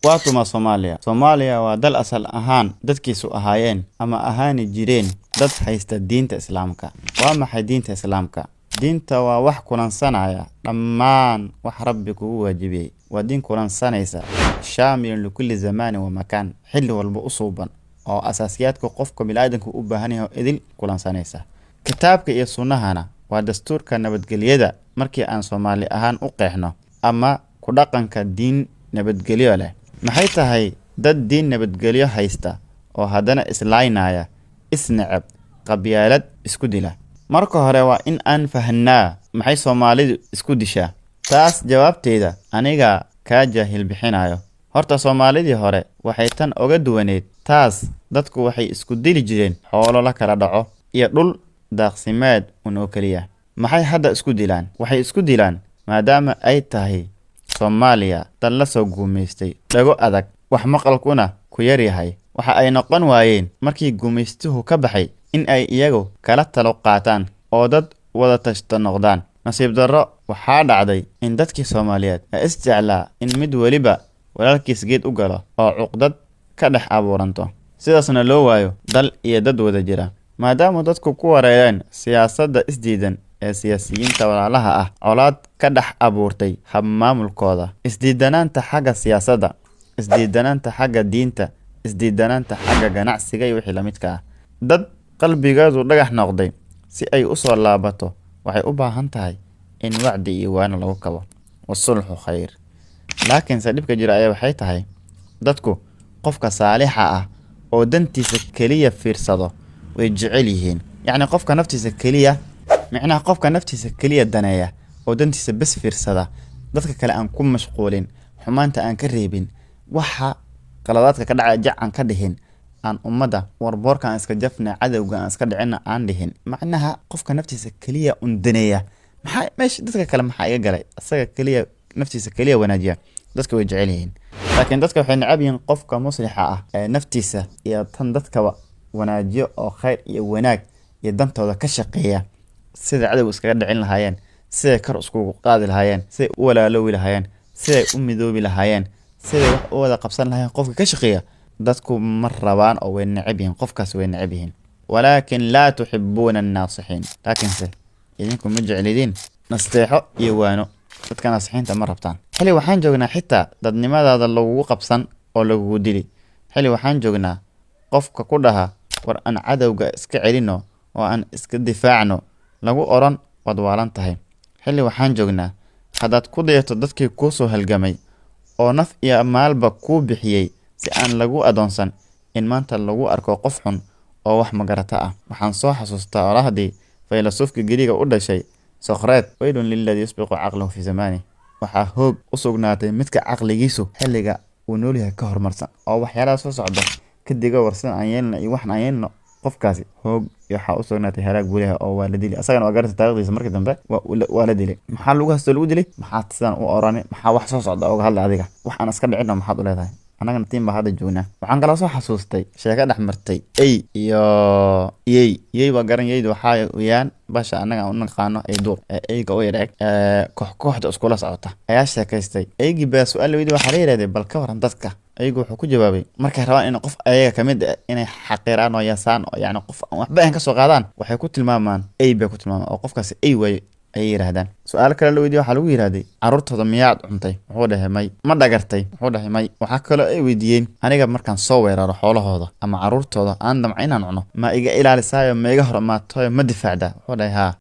Waa tuma Soomaaliya? Soomaaliya waa dal asal ahaan dadkiisu ahaayeen ama ahaani jireen dad haysta diinta Islaamka. Waa maxay diinta Islaamka? Diinta waa wax kulansanaya dhammaan wax Rabbi kugu waajibiyey. Waa diin kulansanaysa, shaamilun likulli zamaanin wa makaan, xilli walba u suuban oo asaasiyaadka qofka bini'aadamka u baahan yahay oo idil kulansanaysa. Kitaabka iyo sunnahana waa dastuurka nabadgelyada markii aan Soomaali ahaan u qeexno ama ku dhaqanka diin nabadgelyo leh. Maxay tahay dad diin nabadgelyo haysta oo haddana islaynaya, isneceb, qabyaalad isku dila? Marka hore waa in aan fahanaa maxay Soomaalidu isku dishaa. Taas jawaabteeda aniga kaa jaahil bixinayo. Horta Soomaalidii hore waxay tan oga duwaneed taas. Dadku waxay isku dili jireen xoolo la kala dhaco iyo dhul daaqsimeed un oo keliya. Maxay hadda isku dilaan? Waxay isku dilaan maadaama ay tahay Soomaaliya dal la soo guumaystay, dhago adag, wax maqalkuna ku yar yahay. Waxa ay noqon waayeen markii gumaystuhu ka baxay in ay iyagu kala talo qaataan oo dad wada tashta noqdaan. Nasiib darro, waxaa dhacday in dadkii Soomaaliyeed ee isjeclaa in mid weliba walaalkiis geed u galo oo cuqdad ka dhex abuuranto, sidaasna loo waayo dal iyo dad wada jira. Maadaama dadku ku wareereen siyaasadda isdiidan ee siyaasiyiinta walaalaha ah, colaad ka dhex abuurtay habmaamulkooda, isdiidanaanta xagga siyaasadda, isdiidanaanta xagga diinta, isdiidanaanta xagga ganacsiga iyo wixii la midka ah. Dad qalbigoodu dhagax noqday si ay u soo laabato waxay u baahan tahay in wacdi iyo waano lagu kabo. Wasulxu khayr. Laakiinse dhibka jira ayaa waxay tahay dadku qofka saalixa ah oo dantiisa keliya fiirsado way jecel yihiin. Yacni qofka naftiisa keliya, micnaha qofka naftiisa keliya daneeya oo dantiisa bes fiirsada, dadka kale aan ku mashquulin, xumaanta aan ka reebin, waxa qaladaadka ka dhacaya jac aan ka dhihin, aan ummadda warboorka aan iska jafna, cadowga aan iska dhicina aan dhihin, macnaha qofka naftiisa keliya un daneeya, maxaa meesha dadka kale maxaa iga galay, isaga keliya naftiisa keliya wanaajiya, dadka way jecel yihiin. Laakiin dadka waxay necab yihiin qofka muslixa ah ee naftiisa iyo tan dadkaba wanaajiyo oo khayr iyo wanaag iyo dantooda ka shaqeeya, sida cadowga iskaga dhicin lahaayeen, siday kor iskugu qaadi lahaayeen, siday u walaaloobi lahaayeen, siday u midoobi lahaayeen, siday wax u wada qabsan lahaayeen qofka ka shaqeeya, dadku ma rabaan oo way necab yihiin qofkaas, way necab yihiin. Walaakin laa tuxibuuna annaasixiin, laakiinse idinku ma jeclidiin nasteexo iyo waano. Dadka naasixiinta ma rabtaan. Xilli waxaan joognaa xitaa dadnimadaada lagugu qabsan oo lagugu dili. Xilli waxaan joognaa qofka ku dhaha "War aan cadowga iska celino oo aan iska difaacno" lagu odhan "Waad waalan tahay." Xilli waxaan joognaa haddaad ku dayato dadkii kuu soo halgamay oo naf iyo maalba kuu bixiyey si aan lagu adoonsan, in maanta lagu arko qof xun oo wax magarata ah. Waxaan soo xasuustaa orahdii faylasuufka Giriiga u dhashay Soqreed: "Waylun lilladii yusbiqu caqlahu fi zamanih." Waxaa hoog u sugnaatay midka caqligiisu xilliga uu nool yahay ka horumarsan oo waxyaalaha soo socda ka diga, "War sidan aan yeelno iyo waxan aan yeelno." Qofkaasi hoog iyo waxaa u sugnaatay halaag buu leeyahay oo waa la dilay. Asagana waa garanta taariikhdiisa, markii dambe waa la dilay. Maxaa lagu hasto lagu dilay? "Maxaad sidan u orani? Maxaa wax soo socda oga hadla adiga? Wax aan iska dhicino maxaad u leedahay?" Annagana tiin baa hadda joognaa. Waxaan kaloo soo xasuustay sheeko dhex martay ey iyo yey. Yey waa garan, yeydu waxaa weeyaan basha annaga aan u naqaano ay duur ee eyga u yareeg ee koox kooxda iskula socota ayaa sheekaystay. Eygii baa su-aal la weydiiyey. Waxaa la yidhahday, "Bal ka waran dadka?" Ayagu wuxuu ku jawaabay, markay rabaan in qof ayaga kamid ah inay xaqiraan oo yasaan oo yacni qof aan waxba ahayn kasoo qaadaan, waxay ku tilmaamaan ey bay ku tilmaamaan oo "Qofkaasi ey waayo" ayay yidhaahdaan. Su-aal kale la weydiiyey, waxaa lagu yidhahday, "Carruurtooda miyaad cuntay?" Wuxuu dhahay, "May." "Ma dhagartay?" Wuxuu dhahay, "May." Waxaa kaloo ay weydiiyeen, "Aniga markaan soo weeraro xoolahooda ama carruurtooda aan damca inaan cuno, ma iga ilaalisaayo, ma iga hor imaatoyo, ma difaacdaa?" Wuxuu dhahay, "Haa."